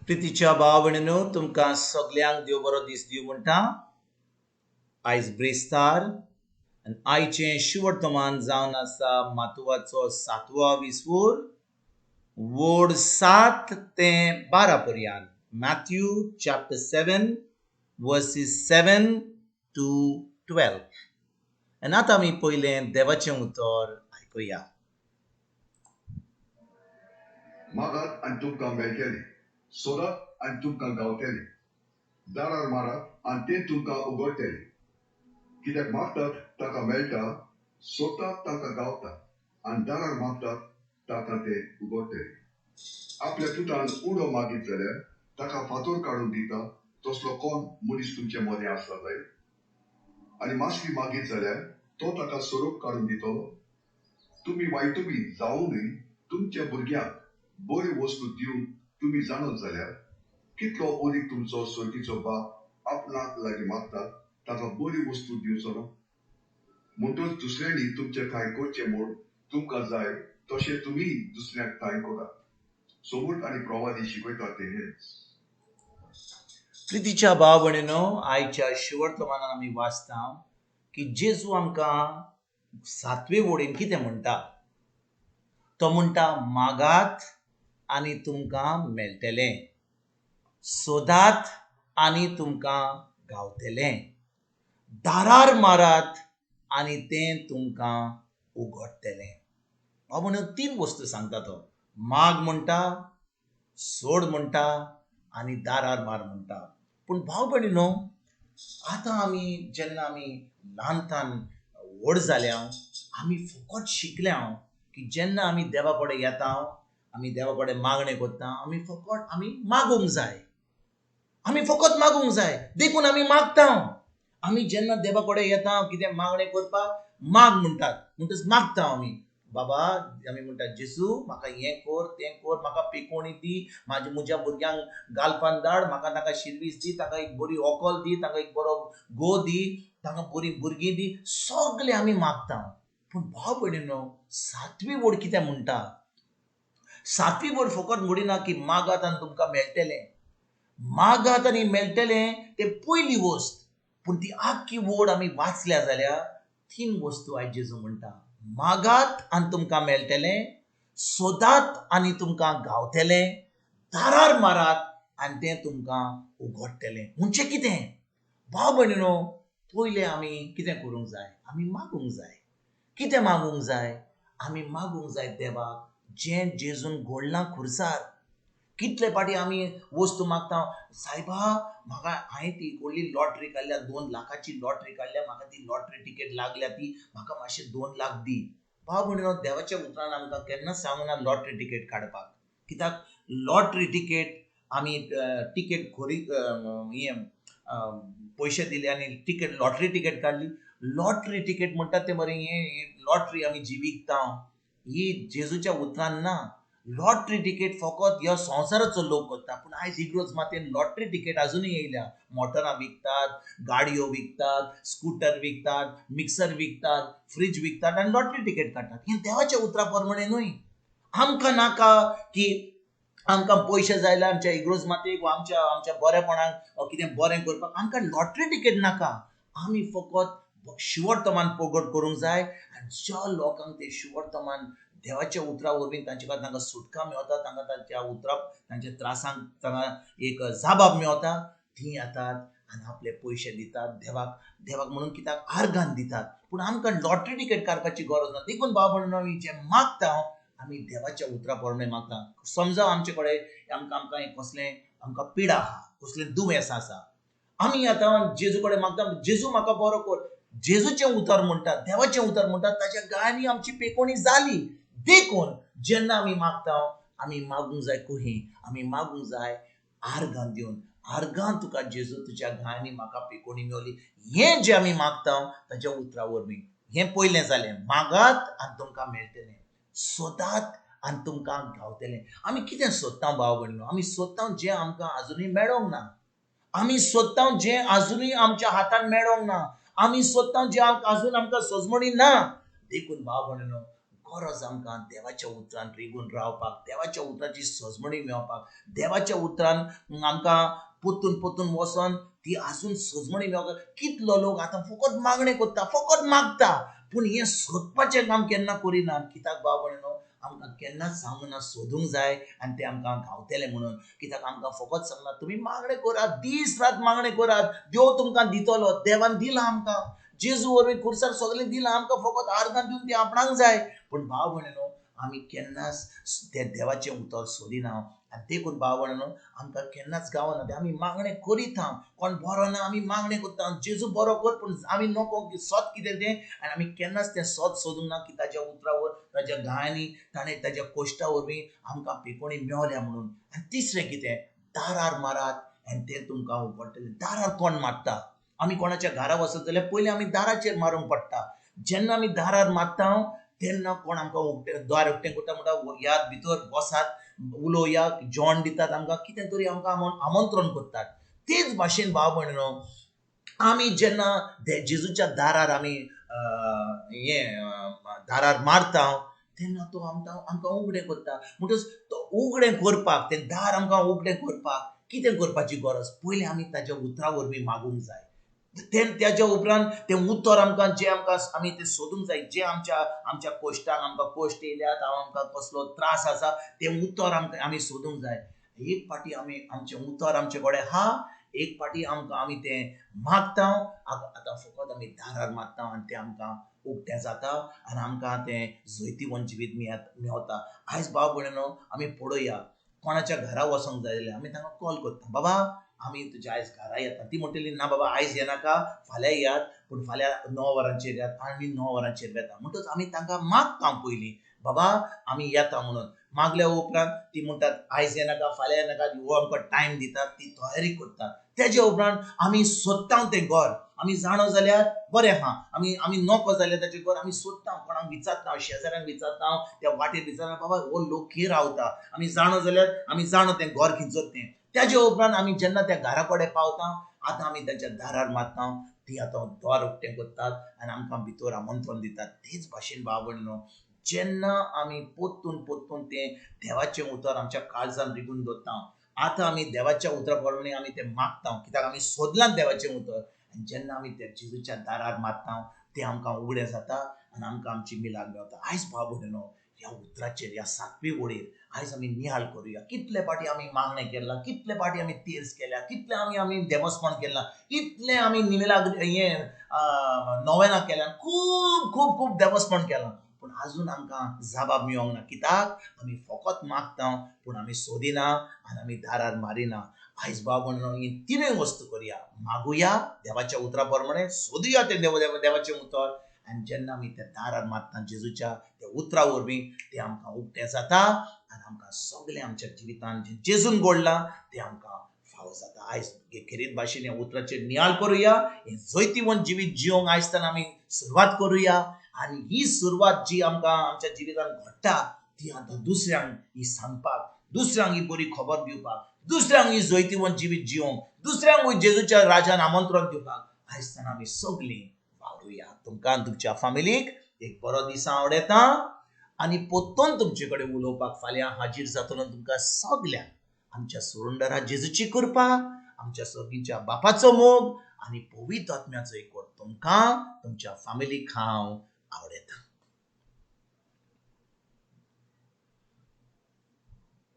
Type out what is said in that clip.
प्रितीच्या भाव भयणीनो, तुमकां सगल्यांक देव बरो दीस दिवं म्हणटा. आयज ब्रेस्तार आनी आयचें शिवर्तमान जावन आसा मातुवाचो सातवो विस्वूर वोड 7 ते 12 पर्यंत. Matthew chapter 7 verses 7 to 12. आनी आतां आमी पयलें देवाचें उतर आयकुया. मागात आनी तुमकां मेळटलें, सोदात आनी तुमकां गावतलें, दारार मारात आनी तें तुमकां उगडटलें. कित्याक मागतात ताका मेळटा, सोदतात ताका गावता, आनी दारार मागतात ताका तें उगडटलें. आपल्या पुतान उडो मागीत जाल्यार ताका फातोर काडून दिता तसलो कोण मनीस तुमचे मदें आसता जायत? आनी मासली मागीत जाल्यार तो ताका सोरोप काडून दितलो? तुमी वायटुबी जावनूय तुमच्या भुरग्यांक बऱ्यो वस्तू दिवंक तुमी जाणत जाल्यार कितलो अदीक तुमचो सर्गीचो बाप आपणाक लागीं मागता ताका बऱ्यो वस्तू दिवचो ना? म्हणटच दुसऱ्यांनी तुमचें ठांय करचें म्हूण तुमकां जाय तशें तुमी दुसऱ्यांक ठांय करात. सोबूत आनी प्रवादी शिकयतात तें हेंच. प्रितीच्या भाव भयणीनो, आयच्या शिवर्तमानान आमी वाचता की जेजू आमकां सातवे वडीन कितें म्हणटा. तो म्हणटा, मागात आनी तुमकां मेळटलें, सोदात आनी तुमकां गावतलें, दारार मारात आनी तें तुमकां उगडटलें. भाव भयणीनो, तीन वस्तू सांगता तो. माग म्हणटा, सोड म्हणटा आनी दारार मार म्हणटा. पूण भाव भयणीनो, आतां आमी जेन्ना आमी ल्हानतान व्हड जाल्या, आमी फकत शिकल्या की जेन्ना आमी देवा कडेन येता, आमी देवा कडेन मागणें करता, आमी फकत आमी मागूंक जाय, आमी फकत मागूंक जाय. देखून आमी मागता. आमी जेन्ना देवा कडेन येता कितें मागणें करपाक, माग म्हणटात, म्हणटच मागता आमी. बाबा, आमी म्हणटात, जेजू म्हाका हें कर, तें कर, म्हाका पिकोणी दी, म्हाज्या म्हज्या भुरग्यांक गालपान धाड, म्हाका तांकां शिरवीस दी, तांकां एक बरी व्हंकल दी, तांकां एक बरो घोव दी, तांकां बरी भुरगीं दी. सगळें आमी मागता. पूण भाव भयणीनो, सातवी वड कितें म्हणटा? सातवी वड फकत म्हणिना की मागात आनी तुमकां मेळटलें. मागात आनी मेळटलें तें पयली वस्त, पूण ती आख्खी वड आमी वाचल्या जाल्यार तीन वस्तू आयज जेजू म्हणटा. मागात आनी तुमकां मेळटलें, सोदात आनी तुमकां गावतलें, दारार मारात आनी तें तुमकां उगडटलें. म्हणजे कितें भाव भयणीनो, पयलें आमी कितें करूंक जाय? आमी मागूंक जाय. कितें मागूंक जाय? आमी मागूंक जाय देवाक जें जेजून घडलां खुर्सार. कितले फाटी आमी वस्तू मागता, सायबा म्हाका हांवें ती व्हडली लॉटरी काडल्या, 2 लाखाची लॉटरी काडल्या, म्हाका ती लॉटरी टिकेट लागल्या, ती म्हाका मातशें 2 लाख दी. भाव भयणीनो, देवाच्या उतरान आमकां केन्नाच सांगूना लॉटरी टिकेट काडपाक. कित्याक लॉटरी टिकेट आमी टिकेट खोरी हें पयशे दिले आनी टिकेट लॉटरी टिकेट काडली. लॉटरी टिकेट म्हणटात तें मरे, हें लॉटरी आमी जी विकता ही जेजूच्या उतरान ना. लॉटरी टिकेट फकत ह्या संवसाराचो लोक करता. पूण आयज इग्रोज मातयेन लॉटरी टिकेट आजुनूय येयल्या. मोटरां विकतात, गाडयो विकतात, स्कुटर विकतात, मिक्सर विकतात, फ्रीज विकतात आनी लॉटरी टिकेट काडटात. हें देवाच्या उतरा प्रमाणे न्हय. आमकां नाका की आमकां पयशे जाय जाल्यार आमच्या इग्रोज मातयेक वा आमच्या आमच्या बरेपणाक वा कितें बरें करपाक आमकां लॉटरी टिकेट नाका. आमी फकत शिवर्तमान प्रगट करूंक जाय आनी ज्या लोकांक ते शिवर्तमान देवाच्या उतरा वरवीं तांचे खातीर तांकां सुटका मेवता, तांकां तांच्या उतरा तांच्या त्रासांक तांकां एक जाबाब मेवता, तीं येतात आनी आपले पयशे दितात देवाक. देवाक म्हणून कित्याक आर्गान दितात. पूण आमकां लॉटरी टिकेट काडपाची गरज ना. देखून भाव भयणीनो, आमी जें मागता आमी देवाच्या उतरा प्रमाणे मागता. समजा आमचे कडेन आमकां आमकां कसलें आमकां पिडा आहा, कसलें दुयेंस आसा, आमी आतां जेजू कडेन मागता, जेजू म्हाका बरो कर. जेजूचें उतर म्हणटा, देवाचें उतर म्हणटा, ताच्या गायांनी आमची पेकोणी जाली. देखून जेन्ना आमी मागता, आमी मागूंक जाय कुही, आमी मागूंक जाय आर्गां दिवन. आर्गां तुका जेजू, तुज्या गायांनी म्हाका पेकोणी मेवली. हें जें आमी मागता ताच्या उतरा वरवीं. हें पयलें जालें, मागात आनी तुमकां मेळटलें, सोदात आनी तुमकां गावतलें. आमी कितें सोदता भाव भयणीनो? आमी सोदता जें आमकां आजुनूय मेळोंक ना. आमी सोदता जें आजुनूय आमच्या हातान मेळोंक ना. आमी सोदता जें आजून आमकां सजमणी ना. देखून भाव भयणीनो, गरज आमकां देवाच्या उतरान रिगून रावपाक, देवाच्या उतराची सजमणी मेळपाक, देवाच्या उतरान आमकां पोतून पोतून वचोन ती आजून सजमणी मेळपाक. कितलो लोक आतां फकत मागणें करता, फकत मागता, पूण हें सोदपाचें काम केन्ना करिना. कित्याक भाव भयणीनो, आमकां केन्नाच सांगूना सोदूंक जाय आनी तें आमकां गावतलें म्हणून. कित्याक आमकां फकत सांगना तुमी मागणें करात, दीस रात मागणें करात, देव तुमकां दितलो. देवान दिलां आमकां, जेजू वरवीं खुर्सार सगळें दिलां आमकां, फकत आर्गां दिवन तें आपणाक जाय. पूण भाव भयणीनो, आमी केन्नाच तें देवाचें उतर सोदिना. आनी देखून भाव भयणीनो, आमकां केन्नाच गावना तें. आमी मागणें करीत हांव, कोण बरो ना आमी मागणें करता, जेजू बरो कर, पूण आमी नको की सत कितें तें. आनी आमी केन्नाच तें सत सोदूंक ना की ताज्या उतरावर, ताज्या गायांनी, ताणें ताज्या कोश्टा वरवीं आमकां पेकोणी मेवल्या म्हणून. आनी तिसरें कितें, दारार मारात आनी तें तुमकां उगडटलें. दारार कोण मारता? आमी कोणाच्या घरा वचत जाल्यार पयलीं आमी दाराचेर मारूंक पडटा. जेन्ना आमी दारार मारता तेन्ना कोण आमकां उक्तें दार उक्तें करता, म्हणटा यात भितर बसात, उलोवया, जेवण दितात आमकां, कितें तरी आमकां आमंत्रण करतात. तेच भाशेन भाव भयणीनो, आमी जेन्ना जेजूच्या दारार आमी हें दारार मारता तेन्ना तो आमकां आमकां उगडें करता. म्हणटच तो उगडें करपाक, तें दार आमकां उगडें करपाक कितें करपाची गरज? पयलीं आमी ताज्या उतरा वरवीं मागूंक जाय. तेज्या उपरांत तें उतर आमकां जें आमकां आमी तें सोदूंक जाय. जें आमच्या आमच्या कोश्टांक आमकां कोश्ट येयल्यात, हांव आमकां कसलो त्रास आसा तें उतर आमकां आमी सोदूंक जाय. एक फावटी आमी आमचें उतर आमचे कडेन आहा, एक फावटी आमकां आमी तें मागता, आतां फकत आमी दारार मारता आनी तें आमकां उक्तें जाता आनी आमकां तें जैतिवंत जिवीत मेवता. आयज भाव भयणीनो, आमी पळोवया कोणाच्या घरा वचोंक जाय जाल्यार आमी तांकां कॉल करता, बाबा आमी तुज्या आयज घरा येता. ती म्हणटली ना बाबा आयज येनाका, फाल्यां येयात, पूण फाल्यां 9 वरांचेर येयात. आमी 9 वरांचेर येता. म्हणटच आमी तांकां मागता पयलीं, बाबा आमी येता म्हणून. मागल्या उपरांत ती म्हणटात आयज येनाका, फाल्यां येनाका, हो आमकां टायम दितात, ती तयारी करतात. तेज्या उपरांत आमी सोदता तें घर, आमी जाणो जाल्यार बरें आहा, आमी आमी नको जाल्यार ताचें घर आमी सोदता, कोणाक विचारता, शेजाऱ्यांक विचारता, त्या वाटेर विचारता, बाबा हो लोक खंय रावता. आमी जाणो जाल्यार आमी जाणो तें घर खंयचो तें. तेज्या उपरांत आमी जेन्ना त्या घरा कडेन पावता, आतां आमी तांच्या दारार मारता, ती आतां दार उक्तें करतात आनी आमकां भितर आमंत्रण दितात. तेच भाशेन भाव भयणीनो, जेन्ना आमी पोत्तून पोत्तून तें देवाचें उतर आमच्या काळजान रिगून दवरता, आतां आमी देवाच्या उतरा प्रमाणे आमी तें मागता, कित्याक आमी सोदलां देवाचें उतर. आनी जेन्ना आमी त्या जेजूच्या दारार मारता तें आमकां उगडें जाता आनी आमकां आमची मिलाग मेवता. आयज भाव भयणीनो, ह्या उतराचेर, ह्या सातवी वळीर आयज आमी निहाल करुया. कितले फावटी आमी मागणें केलां, कितले फावटी आमी तेर्स केल्या, कितले आमी आमी देवस्पण केलां, कितले आमी निमिलाग हें नोवेनां केल्या, खूब खूब खूब देवस्पण केलां, पूण आजून आमकां जबाब मेळोंक ना. कित्याक आमी फकत मागता पूण आमी सोदिना आनी आमी दारार मारिना. आयज भाव भयणीनो, ही तिनूय वस्तू करुया, मागुया देवाच्या उतरा प्रमाणे, सोदुया तें देवाचें उतर, आनी जेन्ना आमी त्या दारार मारता जेजूच्या त्या उतरा वरवीं तें आमकां उक्तें जाता आनी आमकां सगळें आमच्या जिवितान जें जेजून घडलां तें आमकां फावो जाता. आयज खेरीत भाशेन ह्या उतराचेर नियाळ करुया, हें जैतिवंत जिवीत जिवंक आयजताना आमी सुरवात करुया. आनी ही सुरवात जी आमकां आमच्या जिवितान घडटा ती आतां दुसऱ्यांक ही सांगपाक, दुसऱ्यांक ही बरी खबर दिवपाक, दुसऱ्यांक ही जैतिवंत जिवीत जिवंक, दुसऱ्यांक जेजूच्या राजान आमंत्रण दिवपाक आयजताना आमी सगळीं वावरुया. तुमकां तुमच्या फामिलीक एक बरो दीस आवडटा आनी पोत्तून तुमचे कडेन उलोवपाक फाल्यां हाजीर जातलो. तुमकां सगल्यांक आमच्या सुरुंडरा जेजूची कृपा, आमच्या सर्गीच्या बापाचो मोग आनी पवित्र आत्म्याचो एकवट तुमकां तुमच्या फामिलीक हांव आवडटा.